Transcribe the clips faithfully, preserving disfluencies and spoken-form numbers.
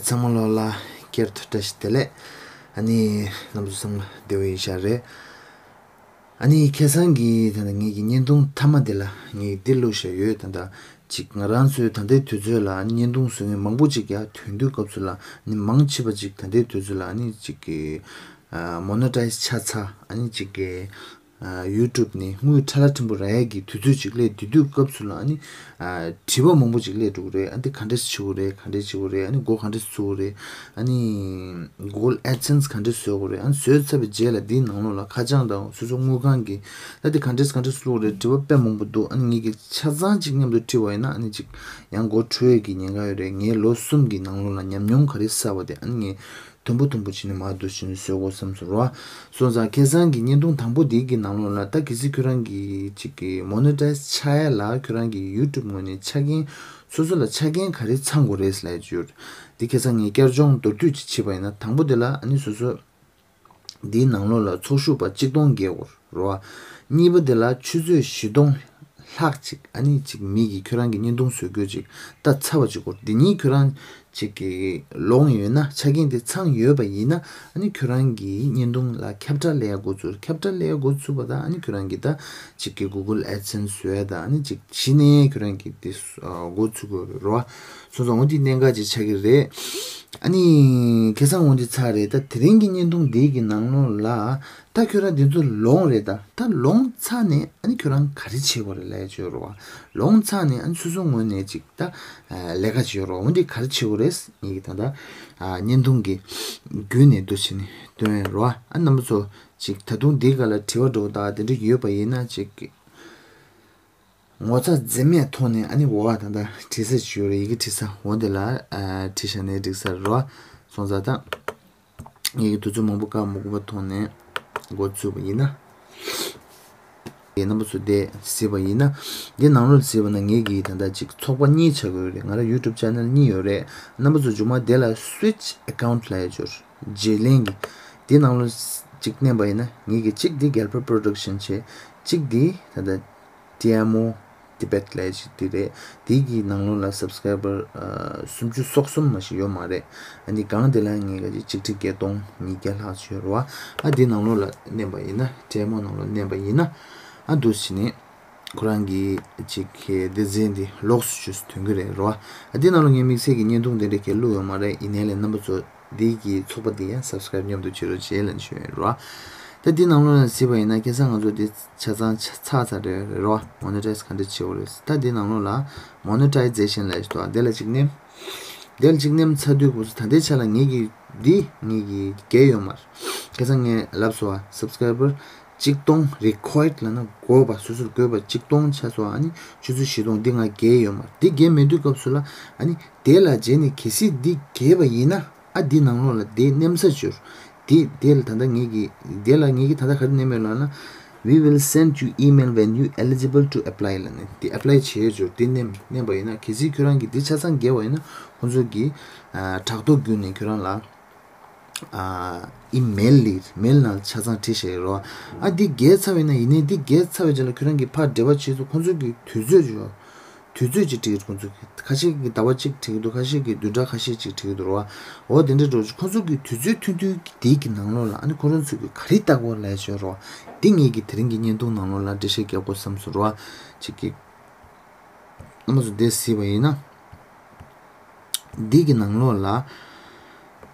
ཚང་མ་ལོ་ལ་བསྐྱར་དུ་བཀྲ་ཤིས་བདེ་ལེགས། ཨ་ནི་རྣམ་པ་ཚོ་ཚང་མ་བདེ་བོ་ཡིན་ཤག་རེད། ཨ་ནི་ཁ་སང་གི་ད་ལྟ་ངེད་ཀྱི་བརྙན་ཐུང་མཐའ་མ་དེ་ལ་ངས་འདི་བླུགས་བཞག་ཡོད། ད་ལྟ་ཅིག་ང་རང་ཚོའི་ད་ལྟའི་དུས་ཚོད་ལ་བརྙན་ཐུང་བཟོ་མཁན་མང་པོ་ཅིག་ཡ་ཐོན་དུས་སྐབས་སུ་ལ་ནི་མང་ཆེ་བ་ཅིག་ད་ལྟའི་དུས་ཚོད་ལ་ནི་ཅིག་གི་མོ་ནི་ཊའིཛ་ཆགས་ཚར། ཨ་ནི་ཅིག་གི་ཡུ་ཊུབ་ནས་དངུལ་ཁྲ་ལ་ཕྲན་བུ་རག་ཡས་ཀྱི་དུས་ཚོད་ཅིག་སླེབས་དུས་དུས་སྐབས་སུ་ལ་ཨ་ནི་དྲི་བ་མང་པོ་ཅིག་སླེབས་འགྲོ་གི་རེད། ཨ་འདི་ག་འདྲས་བྱེད་དགོས་རེད། ག་འདྲས་བྱེད་དགོས་རེད། ཨ་ནི་སྒོ་ག་འདྲས་བཙུགས་དགོས་རེད། ཨ་ནི་Google AdSense་ག་འདྲས་བཟོ་དགོས་རེད། ཨ་ནི་བཟོས་ཚར་བའི་རྗེས་ལ་འདིའི་ནང་ལོགས་ལ་ཁ་བྱང་དང་སོ་སོ་དངུལ་ཁང་གི་ད་འདི་ག་འདྲས་ག་འདྲས་བཙུགས་དགོས་རེད། དྲི་བ་དཔེ་མང་པོ་འདུག་ཨ་ནི་ངེད་ཀྱིས་ཆ་ཚང་ཅིག་མཉམ་དུ་ཁྲིད་པ་ཡིན་ན་ཨ་ནི་ཅིག་ཡང་སྒོ་འཕྲོ་ཡས་ཀྱི་ཉེན་ཁ་ཡོད་རེད། ངས་ལོ་གསུམ་གྱི་ནང་ལོགས་ལ་ཉམས་མྱོང་ག་རེ་བསགས་པ་དེ་ཨ་ནི་ངས་དུམ་བུ་དུམ་བུ་བྱས་ནས་མར་འདུག་བྱས་ནས་བཟོ་དགོས་བསམ་སོང་ར། སོང་ཙང་ཁ་སང་གི་བརྙན་ཐུང་དང་པོ་འདི་གི་ནང་ལོགས་ལ་ད་གལ་སྲིད་ཁྱོད་རང་གི་ཅིག་གི་མོ་ནི་ཊའིཛ་ཆགས་ཡ་ལ་ཁྱོད་རང་གི་ཡུ་ཊུབ་ངོས་ནས་ཆ་རྐྱེན་སོ་སོ་ལ་ཆ་རྐྱེན་ག་རེ་ཚང་དགོས་རེད་ལབ་ཡ་ཅིག་ཡོད། འདི་ཁ་སང་ངས་བསྐྱར་སྦྱོང་མདོར་བསྡུས་ཅིག་བྱས་པ་ཡིན་ན་དང་པོ་དེ་ལ་ཨ་ནི་སོ་སོ་འདིའི་ནང་ལོགས་ལ་ཚོགས་ཞུགས་པ་གཅིག་སྟོང་བརྒལ་དགོས་རེད་བ། གཉིས་པ་དེ་ལ་ཆུ་ཚོད་བཞི་སྟོང་ལྷག་ཅིག་ཨ་ནི་ཅིག་མི་གིས་ཁྱོད་རང་གི་བརྙན་ཐུང་བཟོ་རྒྱུ་ཅིག་ལྟ་ཚར་བ་ཅིག་དགོས། འདི་གཉིས་ཁྱོད་རང་ཅིག་གི་ལོངས་ཡོད་ན་ཆ་རྐྱེན་དེ་ཚང་ཡོད་པ་ཡིན་ན་ཨ་ནི་ཁྱོད་རང་གི་བརྙན་ཐུང་ལ་ཁྱབ་བསྒྲགས་སླེབས་ཡ་འགོ་ཚུགས། ཁྱབ་བསྒྲགས་སླེབས་ཡ་འགོ་ཚུགས་པ་དང་ཨ་ནི་ཁྱོད་རང་གི་ད་ཅིག་གི་Google AdSense་བཟོ་ཡ་དང་ཨ་ནི་ཅིག་གཞི་ནས་ཁྱོད་རང་གི་དེ་འགོ་ཚུགས་དགོས་རེད་བ། སོང་ཙང་འོ་འདི་གནད་འགག་ཅིག་ཆགས་ཀྱི་རེད། ཨ་ནི་ཁ་སང་འོ་འདི་ཚར་རེད། ད་དེ་རིང་གི་བརྙན་ཐུང་འདི་གི་ནང་ལོགས་ལ་ད་ཁྱོད་རང་འདི་ཚོ་ལོངས་རེད། ད་ད་ལོངས་ཚར་ནས་ཨ་ནི་ཁྱོད་རང་ག་རེ་བྱེད་དགོས་རེད་ལབ་ཡ་ཅིག་ཡོད་རེད་བ། ལོངས་ཚར་ནས་ཨ་ནི་སོ་སོ་ངོས་ནས་ཅིག་ད་ལས་ཀ་ཅིག་ཡོད་རེད་བ། འོ་འདི་ག་རེ་བྱེད་དགོས་རེད། ངེད་ཀྱི་ད་ད་བརྙན་ཐུང་གི་བརྒྱུད་ནས་འདུག་བྱས་ནས་སྟོན་ཡ་རེད་བ། ཨ་རྣམ་པ་ཚོ་ཅིག་ད་དུང་འདི་ག་ལ་དྲི་བ་འདྲ་བོ་དང་དེ་འདྲ་ཡོད་པ་ཡིན་ན་ཅིག་ངོ་ཚ་འཛེམ་མེད་ཐོག་ནས་ཨ་ནི་འོ་ཨ་ད་ལྟ་བྲིས་ས་ཅིག་ཡོད་རེད། ཡི་གེ་བྲིས་ས་འོ་འདི་ལ་ཨ་བྲིས་བཞག་ནས་འགྲིག་ས་རེད་བ། སོང་ཙང་ད་ངེད་ཀྱི་དུས་ཚོད་མང་པོ་བཀག་མ་དགོས་པ་ཐོག་ནས་འགོ་བཙུགས་པ་ཡིན་ན། དེ་རྣམ་པ་ཚོ་དེ་གཟིགས་པ་ཡིན་ན། འདི་ནང་ལོགས་གཟིགས་པ་ན་ངེད་ཀྱི་ད་ལྟ་ཅིག་ཚོགས་པ་གཉིས་ཆགས་ཀྱི་ཡོད་རེད། ང་རང་ཡུ་ཊུབ་ཆེ་ནལ་གཉིས་ཡོད་རེད། རྣམ་པ་ཚོ་མཇུག་མ་དེ་ལ་སུའིཆ་ཨེ་ཀའུན་ཊི་ལབ་ཡ་ཅིག་ཡོད་རེད། བརྗེ་ལེན་གྱི། དེ་ནང་ལོགས་ཅིག་མནན་པ་ཡིན་ན་ངེད་ཀྱི་གཅིག་འདི་Galper Production བྱས། གཅིག་འདི་ད་ལྟ་ཊི་ཨེམ་ཨོ་Tibet ལབ་ཅིག་འདི་རེད། དེ་གི་ནང་ལོགས་ལ་སབ་སི་ཀ་རའི་བར་སུམ་ཅུ་སོ་གསུམ་མ་ཞིག་ཡོད་མ་རེད། ཨ་ནི་སྒང་དེ་ལ་ངེད་ཀྱི་ཆིག་ཁྲི་བརྒྱད་སྟོང་ཉིས་བརྒྱ་ལྷག་ཅིག་ཡོད་རེད་བ། ཨ་འདི་ནང་ལོགས་ལ་མནན་པ་ཡིན་ན་ཊི་ཨེམ་ཨོ་ནང་ལོགས་མནན་པ་ཡིན་ན་ཨ་འདུག་བྱས་ནས་ཁོ་རང་གི་ཅིག་གི་སྡེ་ཚན་འདི་ལོགས་སུ་བཅོས་སུ་ཐོན་གྱི་རེད་རོ། ཨ་འདི་ནང་ལོགས་ངས་དམིགས་བསལ་གྱི་བརྙན་ཐུང་དེ་འདྲ་གས་བླུགས་ཡོད་མ་རེད། ཡིན་ནའི་ལས་རྣམ་པ་ཚོ་འདི་གི་ཚོགས་པ་འདི་ཡང་སབ་སི་ཀ་རའིབ་མཉམ་དུ་བྱེད་རོགས་བྱེད་ལབ་ཞུ་ཡོད་རོ། ད་འདི་ནང་ལོགས་ལ་གཟིགས་པ་ཡིན་ན་ཁ་སང་ང་ཚོ་འདི་ཆ་ཚང་ཆ་ཚགས་ཚར་རེད་རོ། མོ་ནི་ཊའིཛ་ག་འདྲ་བྱེད་དགོས་རེད། ད་འདི་ནང་ལོགས་ལ་མོ་ནི་ཊའི་ཛེ་ཤན་ལབ་ཞིག་འདུག་འདི་ལ་གཅིག་མནན། འདི་ལ་གཅིག་མནན་ཚར་དུས་སྐབས་སུ་ད་ལྟའི་ཆ་ལ་ངེད་ཀྱི་འདི་ངེད་ཀྱི་བརྒལ་ཡོད་མ་རེད། ཁ་སང་ངས་ལབ་སོང་བ། སབ་སི་ཀ་རའི་བར་གཅིག་སྟོང་རི་ཀོ་ཡརཌ་ལབ་ན་དགོས་པ་སོ་སོར་དགོས་པ་གཅིག་སྟོང་ཆགས་སོང་། ཨ་ནི་ཆུ་ཚོད་བཞི་སྟོང་འདི་ང་བརྒལ་ཡོད་མ་རེད། འདི་བརྒལ་མེད་དུས་སྐབས་སུ་ལ་ཨ་ནི་དེ་ལ་རྗེས་ནས་གལ་སྲིད་འདི་བརྒལ་བ་ཡིན་ན་ཨ་འདི་ནང་ལོགས་ལ་དེ་མནན་ས་ཅིག་ཡོད། དེ་དེ་ལ་ད་ལྟ་ངེད་ཀྱི་དེ་ལ་ངེད་ཀྱི་ད་ལྟ་ག་རེ་མནན་ཡོད་ལབ་ན། We will send you email when you eligible to apply ལབ་ནས་དེ་ཨེ་པ་ལའི་བྱེད་ཡས་ཅིག་ཡོད། དེ་མནན་མནན་པ་ཡིན་ན་གལ་སྲིད་ཁྱོད་རང་གིས་འདི་ཆ་ཚང་བརྒལ་བ་ཡིན་ན་ཁོང་ཚོ་གིས་ཨ་དྲ་ཐོག་བརྒྱུད་ནས་ཁྱོད་རང་ལ་ཨ་ཨི་མེལ་ལི་མེལ་ནང་ཆ་ཚང་བྲིས་བཞག་ཡོད་རོ། ཨ་འདི་བརྒལ་ཚར་བ་ཡིན་ན་ཡིན་ནའི་འདི་བརྒལ་ཚར་བའི་རྗེས་ལ་ཁྱོད་རང་གིས་ཕར་འབྲེལ་བ་བྱེད་ཚུལ་ཁོང་ཚོ་གིས་དུས་ཚོད་ཅིག་ཡོད། དུས་ཚོད་ཅིག་བྲིས་ཁོང་ཚོ་གིས་ཁ་ཤས་ཀྱིས་ཟླ་བ་གཅིག་བྲིས་ཀྱི་འདུག་ཁ་ཤས་ཀྱིས་བདུན་ཕྲག་ཁ་ཤས་ཅིག་བྲིས་ཀྱི་འདུག་རོ། འོ་དེ་འདྲ་འགྲོ་ཁོང་ཚོ་གིས་དུས་ཚོད་ཐུང་ཐུང་དེའི་གི་ནང་ལོགས་ལ་ཨ་ནི་ཁོ་རང་ཚོ་གིས་ག་རེ་ལྟ་དགོས་ལབ་ཡ་ཅིག་ཡོད་རོ། འདི་ངེད་ཀྱི་དེ་རིང་གི་བརྙན་ཐུང་ནང་ལོགས་ལ་འགྲེལ་བཤད་རྒྱག་དགོས་བསམ་སོང་རོ། ཅིག་གི་རྣམ་པ་ཚོ་འདི་གཟིགས་པ་ཡིན་ན། འདི་གི་ནང་ལོགས་ལ་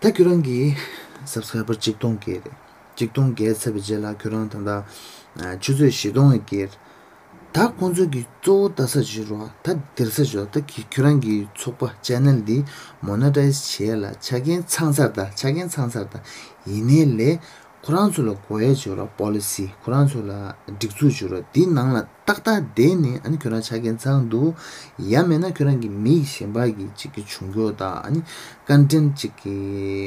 ད་ཁྱོད་རང་གི་སབ་སི་ཀ་རའི་བར་གཅིག་སྟོང་བརྒལ་རེད། གཅིག་སྟོང་བརྒལ་ཚར་བའི་རྗེས་ལ་ཁྱོད་རང་ད་ལྟ་ཆུ་ཚོད་བཞི་སྟོང་ཡི་བརྒལ། ད་ཁོང་ཚོ་གི་གཙོ་བོ་ལྟ་ས་ཅིག་རོ། ད་འདིར་ས་ཅིག་རོ། ད་ཁྱོད་རང་གི་ཚོགས་པ་ཆེ་ནལ་འདི་མོ་ནི་ཊའིཛ་བྱེད་ཡ་ལ་ཆ་རྐྱེན་ཚང་ཚར། ད་ཆ་རྐྱེན་ཚང་ཚར། ད་ཡིན་ནའི་ལས་ཁོ་རང་ཚོ་ལ་དགོས་ཡ་ཅིག་རོ། པོ་ལི་སི་ཁོ་རང་ཚོ་ལ་སྒྲིག་འཛུགས་ཅིག་རོ། འདི་ནང་ལ་ཏག་ཏག་བསྡད་ནས་ཨ་ནི་ཁྱོད་རང་ཆ་རྐྱེན་ཚང་འདུག་ཡང་མེད་ན་ཁྱོད་རང་གི་མི་གཞན་པ་གི་ཅིག་གི་བྱུང་རྒྱུ་དང་ཨ་ནི་ཀོན་ཊེན་ཅིག་གི་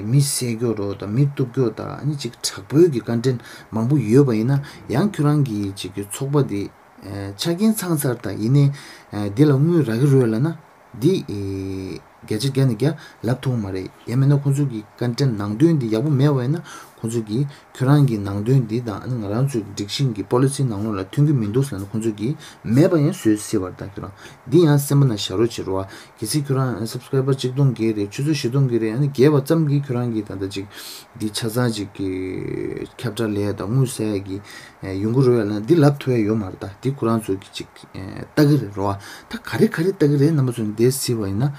མི་བསད་རྒྱུ་རོ་དང་མི་གཏུབ་རྒྱུ་དང་ཨ་ནི་ཅིག་དྲག་པོའི་གི་ཀོན་ཊེན་མང་པོ་ཡོད་པ་ཡིན་ན་ཡང་ཁྱོད་རང་གི་ཅིག་གི་ཚོགས་པ་དེ་ཆ་རྐྱེན་ཚང་ཚར། ད་ཡིན་ནའི་འདི་ལ་དངུལ་རག་གི་རེད་ལབ་ན་འདི་ བརྒྱ་ཆ་བརྒྱ་ནས་བརྒྱ་ལབ་ཐུབ་མ་རེད། ཡང་མིན་ན་ཁོང་ཚོ་གི་ཀོན་ཊེན་ནང་དོན་འདི་ཡག་པོ་མེད་པ་ཡིན་ན་ཁོང་ཚོ་གི་ཁྱོད་རང་གི་ནང་དོན་འདི་དང་ཨ་ནི་ང་རང་ཚོའི་སྒྲིག་གཞི་གི་པོ་ལི་སི་ནང་ལོགས་ལ་མཐུན་གྱི་མི་འདུག་ཟེར་ན་ཁོང་ཚོ་གི་མེད་པ་ཡང་བཟོས་སྲིད་པ་རེད། ད་ཁྱོད་རང་འདི་ཡང་སེམས་པ་ནང་བཞག་རོགས་བྱེད་རོགས། གལ་སྲིད་ཁྱོད་རང་སབ་སི་ཀ་རའི་བར་གཅིག་སྟོང་བརྒལ་རེད། ཆུ་ཚོད་བཞི་སྟོང་བརྒལ་རེད། ཨ་ནི་བརྒལ་བ་ཙམ་གྱིས་ཁྱོད་རང་གི་ད་ལྟ་ཅིག་འདི་ཆ་ཚང་ཅིག་གི་ཁྱབ་བསྒྲགས་ལས་དང་དངུལ་ཟ་ཡ་གི་ཡོང་གི་རེད་ལབ་ན་འདི་ལབ་ཐུབ་ཡ་ཡོད་མ་རེད། ད་འདི་ཁོ་རང་ཚོ་གི་ཅིག་ལྟ་གི་རེད་རོ། ད་ག་རེ་ག་རེ་ལྟ་གི་རེད། རྣམ་པ་ཚོ་འདི་གཟིགས་པ་ཡིན་ན།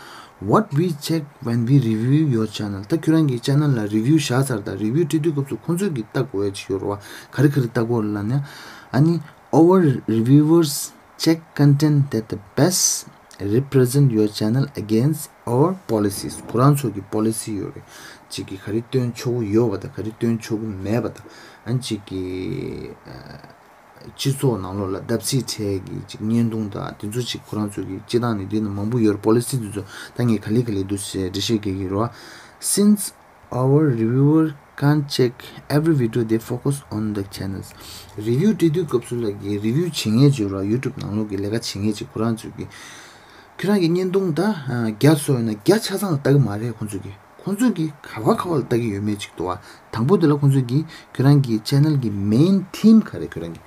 What we check when we review your channel. ད་ཁྱོད་རང་གི་ཅེ་ནལ་ལ་རི་བིའུ་བཞག་ཚར། ད་རི་བིའུ་སྤྲད་དུས་སྐབས་སུ་ཁོང་ཚོས་ཀྱི་ལྟ་དགོས་ཡ་ཅིག་ཡོད་རེད་བ། ག་རེ་ག་རེ་ལྟ་དགོས་ལབ་ན། ཨ་ནི། Our reviewers check content that the best represent your channel against our policies. ཁོ་རང་ཚོ་གི་པོ་ལི་སི་ཡོད་རེད། ཅིག་གི་ག་རེ་སྟོན་ཆོག་གི་ཡོད་པ་དང་ག་རེ་སྟོན་ཆོག་གི་མེད་པ་དང་། ཨ་ནི་ཅིག་གི་སྤྱི་ཚོགས་ནང་ལོགས་ལ་བརྡབ་གསིག་འཕྲད་ཀྱི་ཅིག་བརྙན་ཐུང་དང་དེ་ཚོ་ཅིག་ཁོ་རང་ཚོ་གི་སྤྱི་བཏང་ནས་འདི་ནི་མང་པོ་ཡོད་རེད། པོ་ལི་སི་དེ་ཚོ་ད་ངས་ག་ལེ་ག་ལེ་འདུག་ཟེར་འགྲེལ་བཤད་རྒྱག་གི་རེད་བ། Since our reviewer can't check every video, they focus on the channels. རི་བིའུ་སྤྲད་དུས་སྐབས་སུ་ལ་གི་རི་བིའུ་བྱེད་མཁན་ཅིག་ཡོད་རེད་བ། ཡུ་ཊུབ་ནང་ལོགས་ཀྱི་ལས་ཀ་བྱེད་མཁན་ཅིག་ཁོ་རང་ཚོ་གི་ཁྱོད་རང་གི་བརྙན་ཐུང་ད་བརྒྱ་བཟོས་ཡོད་ན་བརྒྱ་ཆ་ཚང་ལ་ལྟ་གི་མ་རེད། ཁོང་ཚོ་གི་ཁོང་ཚོས་ཀྱིས་ག་བ་ག་བ་ལ་ལྟ་གི་ཡོད་མེད་ཅིག་འདུག་བ། དང་པོ་དེ་ལ་ཁོང་ཚོས་ཀྱིས་ཁྱོད་རང་གི་ཅེ་ནལ་གྱི་མེན་ཐིམ་ག་རེ། ཁྱོད་རང་གི་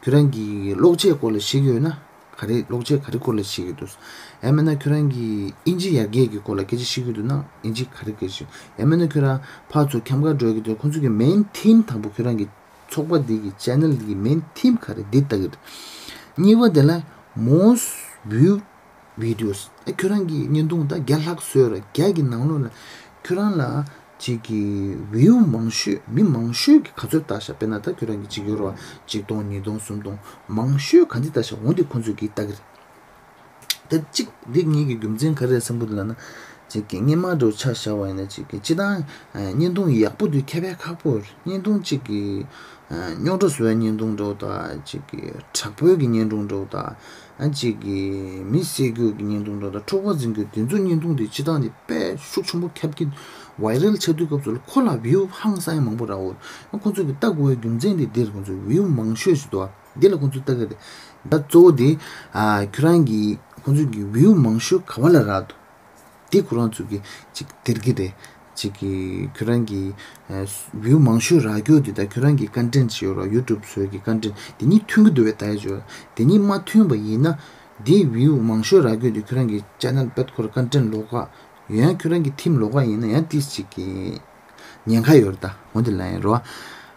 ཁྱོད་རང་གི་གློག་ཆས་སྐོར་ལ་ཤེས་ཀྱི་ཡོད་ན་ག་རེ། གློག་ཆས་ག་རེ་སྐོར་ལ་ཤེས་ཀྱི་འདུག་ཡང་མིན་ན་ཁྱོད་རང་གིས་ཨིན་ཇི་ཡར་རྒྱས་ཀྱི་སྐོར་ལ་སྐད་ཆ་ཤེས་ཀྱི་འདུག་ན་ཨིན་ཇི་ག་རེ་སྐད་ཆ། ཡང་མིན་ན་ཁྱོད་རང་ཕར་ཚུར་ཁྱམས་ཁར་འགྲོ་གི་འདུག་ཁོང་ཚོ་གི་མེན་ཐིམ་དང་པོ་ཁྱོད་རང་གི་ཚོགས་པ་འདི་གི་ཅེ་ནལ་འདི་གི་མེན་ཐིམ་ག་རེ་འདི་ལྟ་གི་རེད། གཉིས་པ་དེ་ལ་most viewed videos. ཨ་ཁྱོད་རང་གི་བརྙན་ཐུང་ད་བརྒྱ་ལྷག་བཟོས་ར། བརྒྱ་གི་ནང་ལོགས་ལ་ཁྱོད་རང་ལ་ཅིག་གི་བིའུ་མང་ཤོས་མི་མང་ཤོས་ཀྱི་ག་ཚོད་ལྟ་ཤག་དཔེར་ན་ད་ཁྱོད་རང་གི་ཅིག་ཡོད་ར་བ། གཅིག་སྟོང་ཉིས་སྟོང་སུམ་སྟོང་མང་ཤོས་ག་འདི་ལྟ་ཤག་འོ་འདི་ཁོང་ཚོས་ཀྱིས་ལྟ་གི་རེད། ད་གཅིག་འདི་གཉིས་ཀྱི་རྒྱུ་མཚན་ག་རེ་སེམས་པོ་འདི་ལ་ན། གཅིག་གི་སྔོན་མ་འདྲ་བོ་ཆ་བཞག་པ་ཡིན་ན་གཅིག་གི་སྤྱི་བཏང་བརྙན་ཐུང་ཡག་པོ་འདི་ཁྱབ་པ་ཁག་པོ་རེད། བརྙན་ཐུང་གཅིག་གི་རྙོག་དྲ་བཟོ་བའི་བརྙན་ཐུང་འདྲ་བོ་དང་གཅིག་གི་དྲག་པོའི་གི་བརྙན་ཐུང་འདྲ་བོ་དང་། ཨ་གཅིག་གི་མི་བསད་རྒྱུ་གི་བརྙན་ཐུང་འདྲ་བོ་དང་འཁྲུག་པ་འཛིང་རྒྱུ་དེ་ཚོ་བརྙན་ཐུང་དེ་སྤྱི་བཏང་དེ་དཔེ་ཤུགས་ཆེན་པོ་ཁྱབ་ཀྱི་ཝའི་རལ་ཆགས་དུས་སྐབས་སུ་ལ་ཁོ་ལ་བིའུ་ཧང་སང་ཡ་མང་པོ་རག་འོ། ཁོང་ཚོ་གི་ལྟ་དགོས་པའི་རྒྱུ་མཚན་དེ་འདིར་ཁོང་ཚོ་བིའུ་མང་ཤོས་ཤིག་འདུག་བ། འདི་ལ་ཁོང་ཚོ་ལྟ་གི་རེད། ད་གཙོ་བོ་དེ་ཨ་ཁྱོད་རང་གི་ཁོང་ཚོ་གི་བིའུ་མང་ཤོས་ག་བ་ལ་རག་འདུག་དེ་ཁོ་རང་ཚོ་གི་ཅིག་སྟེར་གི་རེད། ཅིག་གི་ཁྱོད་རང་གི་ཨ་བིའུ་མང་ཤོས་རག་རྒྱུ་དེ་དང་ཁྱོད་རང་གི་ཀོན་ཊེན་ཅིག་ཡོད་ར། ཡུ་ཊུབ་བཟོས་ཀྱི་ཀོན་ཊེན་དེ་གཉིས་མཐུན་གི་འདུག་བས། ད་ཡ་ཅོ་དེ་གཉིས་མ་མཐུན་པ་ཡིན་ན་དེ་བིའུ་མང་ཤོས་རག་རྒྱུ་དེ་ཁྱོད་རང་གི་ཅེ་ནལ་བེད་ཁོ་ར་ཀོན་ཊེན་ལོགས་ཀ་ཡང་ཁྱོད་རང་གི་ཐིམ་ལོགས་ཀ་ཡིན་ན་ཡང་ཏིས་ཅིག་གི་ཉེན་ཁ་ཡོད་རེད། ད་འོ་དེ་ལ་ཡིན་རོ།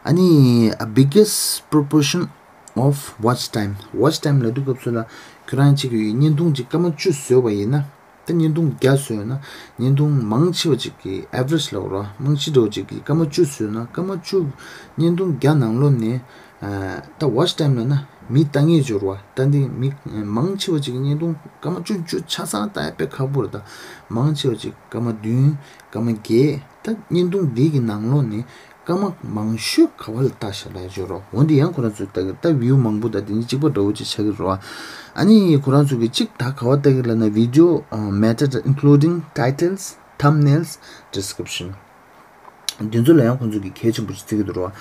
ཨ་ནི་a biggest proportion of watch time. Watch time ལབ་དུས་སྐབས་སུ་ལ་ཁྱོད་རང་གཅིག་གི་བརྙན་ཐུང་གཅིག་སྐར་མ་བཅུ་བཟོས་པ་ཡིན་ན། ད་བརྙན་ཐུང་བརྒྱ་བཟོས་ན་བརྙན་ཐུང་མང་ཆེ་བ་ཅིག་གི་ཨེ་ཝ་རེཇ་ལབ་རོ། མང་ཆེ་འདྲ་བོ་ཅིག་གི་སྐར་མ་བཅུ་བཟོས་ན་སྐར་མ་བཅུ་བརྙན་ཐུང་བརྒྱ་ནང་ལོགས་ནས་ཨ་ད་ཝ་ཆི་ཊའིམ་ལབ་ན་མི་ལྟ་མཁན་ཅིག་ཡོད་རེད་བ། ད་འདི་མི་མང་ཆེ་བ་ཅིག་གི་བརྙན་ཐུང་སྐར་མ་བཅུ་བཅུ་ཆ་ཚང་ལྟ་ཡ་དཔེ་ཁག་པོ་རེད། ད་མང་ཆེ་བ་ཅིག་སྐར་མ་བདུན་སྐར་མ་བརྒྱད། ད་བརྙན་ཐུང་འདི་གི་ནང་ལོགས་ནས་སྐར་མ་མང་ཤོས་ག་བ་ལ་ལྟ་ཤག་ལབ་ཡ་ཅིག་ཡོད་རེད་བ། འོ་འདི་ཡང་ཁོ་རང་ཚོས་ལྟ་གི་རེད། ད་བིའུ་མང་པོ་དང་དེ་གཉིས་གཅིག་པ་འདྲ་བོ་ཅིག་ཆགས་ཀྱི་རེད་བ། ཨ་ནི་ཁོ་རང་ཚོ་གི་གཅིག་ད་ག་བ་ལྟ་གི་རེད་ལབ་ན་video uh, meta including titles, thumbnails, description. འདི་ཚོ་ལ་ཡང་ཁོང་ཚོ་གིས་གལ་ཆེན་པོ་ཞིག་བརྩི་གི་འདུག་རོ།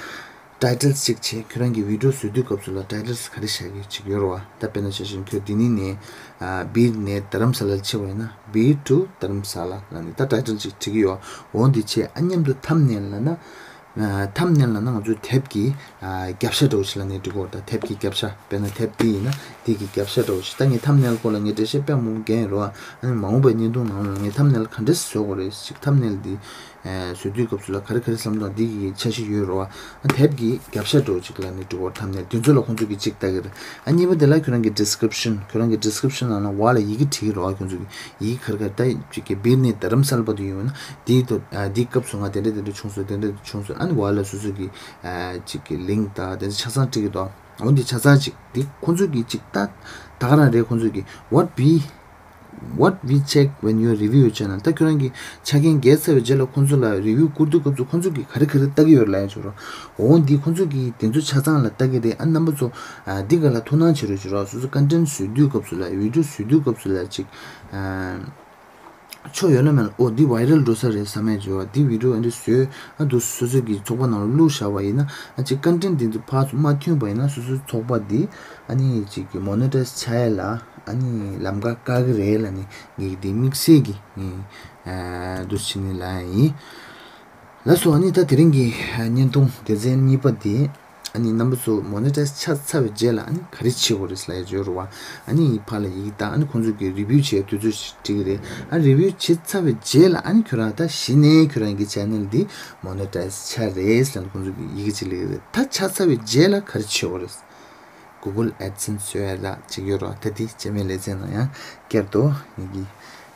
ཊའི་ཊལ་གཅིག་བྱས། ཁྱོད་རང་གི་བི་ཌི་ཡོ་བཟོ་དུས་སྐབས་སུ་ལ་ཊའི་ཊལ་ག་རེ་བཞག་གི་ཅིག་ཡོད་རེད་བ། ད་དཔེར་ན་ཆ་བཞག་ན་ཁྱོད་འདི་ནས་ནས་ཨ་བིར་ནས་དྷ་རམ་ས་ལར་ཕྱིན་པ་ཡིན་ན་བིར་ཊུ་དྷ་རམ་ས་ལ་ལབ་ནས་ད་ཊའི་ཊལ་གཅིག་བྲིས་ཀྱི་ཡོད། འོ་འདི་བྱས། ཨ་མཉམ་དུ་ཐམ་ནེལ་ལབ་ན་ཨ་ཐམ་ནེལ་ལབ་ན་ང་ཚོའི་དེབ་ཀྱི་ཨ་རྒྱབ་ཤ་འདྲ་བོ་ཞིག་ལབ་ནས་འགྲིག་གི་རེད། ད་དེབ་ཀྱི་རྒྱབ་ཤ། དཔེར་ན་དེབ་འདི་ཡིན་ན་འདི་གི་རྒྱབ་ཤ་འདྲ་བོ་ཞིག་ད་ངས་ཐམ་ནེལ་སྐོར་ལ་ངས་འགྲེལ་བཤད་དཔེ་མང་པོ་རྒྱག་ཡིན་རེད་བ། ཨ་ནི་མ་འོངས་པའི་བརྙན་ཐུང་ནང་ལ་ངས་ཐམ་ནེལ་ག་འདྲས་བཟོ་དགོས་རེད་ཅིག་ཐམ་ནེལ་འདི་ཨ་བཟོ་དུས་སྐབས་སུ་ལ་ག་རེ་ག་རེ་བསམ་བློ་འདི་གི་འཆར་གཞི་ཡོད་རེད་བ། ཨ་དེབ་ཀྱི་རྒྱབ་ཤ་འདྲ་བོ་ཅིག་ལབ་ནས་འགྲིག་གི་རེད། ཐམ་ནེལ་འདི་ཚོ་ལ་ཁོང་ཚོ་གིས་ཅིག་ལྟ་གི་རེད། ཨ་གཉིས་པ་དེ་ལ་ཁྱོད་རང་གི་ཌི་སི་ཀི་རིབ་ཤན། ཁྱོད་རང་གི་ཌི་སི་ཀི་རིབ་ཤན་ནང་ལ་འོག་ལ་ཡི་གེ་བྲིས་ཀྱི་རེད་བ། ཁོང་ཚོ་གིས་ཡི་གེ་ག་རེ་ག་རེ། ད་ཅིག་གི་བིར་ནས་དྷ་རམ་ས་ལ་བར་དུ་ཡོང་བ་ན་འདིའི་ཐོག་ཨ་འདིའི་སྐབས་སུ་ང་དེ་འདྲ་དེ་འདྲ་བྱུང་སོང་། དེ་འདྲ་དེ་བྱུང་སོང་། ཨ་ནི་འོག་ལ་སོ་སོ་གི་ཨ་ཅིག་གི་ལིང་ཀི་དང་དེ་འདྲ་ཆ་ཚང་བྲིས་ཀྱི་འདུག་འོ་འདི་ཆ་ཚང་ཅིག་འདི་ཁོང་ཚོ་གི་ཅིག་ད་ད་ག་རང་རེད། ཁོང་ཚོ་གི་what we what we check when you review your channel. ད་ཁྱོད་རང་གི་ཆ་རྐྱེན་འགལ་ཚར་བའི་རྗེས་ལ་ཁོང་ཚོ་ལ་རི་བིའུ་བསྐུར་དུས་སྐབས་སུ་ཁོང་ཚོ་གི་ག་རེ་ག་རེ་ལྟ་གི་ཡོད་ལབ་ཡ་ཅིག་རོ། འོ་འདི་ཁོང་ཚོ་གི་དེ་ཚོ་ཆ་ཚང་ལ་ལྟ་གི་རེད། ཨ་རྣམ་པ་ཚོ་ཨ་འདི་ག་ལ་ཐུགས་སྣང་བྱེད་རོགས་ཅིག་རོ། སོ་སོ་ཀོན་ཊེན་བཟོ་དུས་སྐབས་སུ་ལ་བི་ཌི་ཡོ་བཟོ་དུས་སྐབས་སུ་ལ་ཅིག་ཨ། ཆོ་ཡོད་ན་མེད་ན། ཨོ་འདི་ཝའི་རལ་འགྲོ་ས་རེད་བསམ་ཡས་བྱས་པ། འདི་བི་ཌི་ཡོ་འདི་བཟོས་ཨ་འདུག་སོ་སོ་གི་ཚོགས་པ་ནང་ལ་བླུགས་བཞག་པ་ཡིན་ན། ཨ་ཅིག་ཀོན་ཊེན་འདི་ཚོ་ཕར་ཚུར་མ་མཐུན་པ་ཡིན་ན་སོ་སོའི་ཚོགས་པ་འདི་ཨ་ནི་ཅིག་གི་མོ་ནི་ཊའི་ཛི་ཆགས་ཡས་ལ་ ཨ་ནི་ལམ་ཁ་བཀག་གི་རེད་ལབ་ནས་ངས་འདི་དམིགས་བསལ་གྱི་ངས་འདུག་སེ་བྱས་ནས་ལབ་ཡ་ཡིན། ལགས་སོ། ཨ་ནི་ད་དེ་རིང་གི་བརྙན་ཐུང་སྡེ་ཚན་གཉིས་པ་འདི། ཨ་ནི་རྣམ་པ་ཚོ་མོ་ནི་ཊའི་ཛི་ཆགས་ཚར་བའི་རྗེས་ལ་ཨ་ནི་ག་རེ་བྱེད་དགོས་རེད་ལབ་ཡ་ཅིག་ཡོད་རེད་བ། ཨ་ནི་ཕར་ལ་ཡི་གེ་བཏང་། ཨ་ནི་ཁོང་ཚོ་གིས་རི་བིའུ་བྱེད་དུས་ཚོད་ཞིག་འགྲིག་གི་རེད། ཨ་རི་བིའུ་བྱེད་ཚར་བའི་རྗེས་ལ་ཨ་ནི་ཁྱོད་རང་ད་གཞི་ནས་ཁྱོད་རང་གི་ཆེ་ནལ་འདི་མོ་ནི་ཊའི་ཛི་ཆགས་རེད་ལབ་ནས་ཁོང་ཚོ་གིས་ཡི་གེ་ཅིག་སླེབས་ཀྱི་རེད། ད་ཆགས་ཚར་བའི་རྗེས་ལ་ག་རེ་བྱེད་དགོས་རེད། གུ་གལ་ཨེ་ཌི་སེན་སི་བཟོ་ཡ་ལ་ཅིག་ཡོད་རེད་བ། ད་འདི་རྗེས་མའི་ལེ་ཚན་ནང་ཡང་བསྐྱར་དུ་ངེད་ཀྱིས་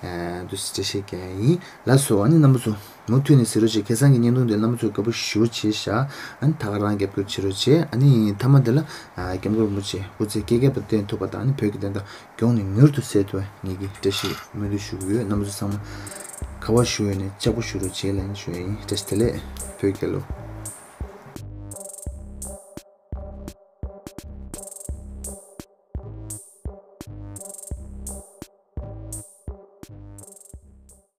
ཨ་འདུག་སེ་འགྲེལ་བཤད་རྒྱག་ཡ་ཡིན། ལགས་སོ། ཨ་ནི་རྣམ་པ་ཚོ་མུ་མཐུད་ནས་གཟིགས་རོགས་བྱེད། ཁ་སང་གི་བརྙན་ཐུང་དེ་རྣམ་པ་ཚོས་དགའ་པོ་ཞེ་པོ་བྱས་ཤག་ཨ་ནི་ད་ག་རང་རྒྱབ་སྐྱོར་བྱེད་རོགས་བྱེད། ཨ་ནི་མཐའ་མ་དེ་ལ་ཨ་སྐྱབས་མགོན་རིན་པོ་ཆེ་སྐུ་ཚེ་བསྐལ་བརྒྱར་བརྟན་ཐུབ་པ་དང་། ཨ་ནི་བོད་ཀྱི་བདེན་མཐའ་མགྱོགས་ནས་མྱུར་དུ་གསལ་ཐུབ་པ་ངེད་ཀྱིས་བཀྲ་ཤིས་སྨོན་འདུན་ཞུ་གི་ཡོད། རྣམ་པ་ཚོ་ཚང་མ་ག་བ་བཞུགས་ཡོད་ནའི་ལྕགས་པོ་བཞུགས་རོགས་བྱེད་ལབ་ནས་ཞུ་ཡ་ཡིན། བཀྲ་ཤིས་བདེ་ལེགས། བོད་རྒྱལ་ལོ།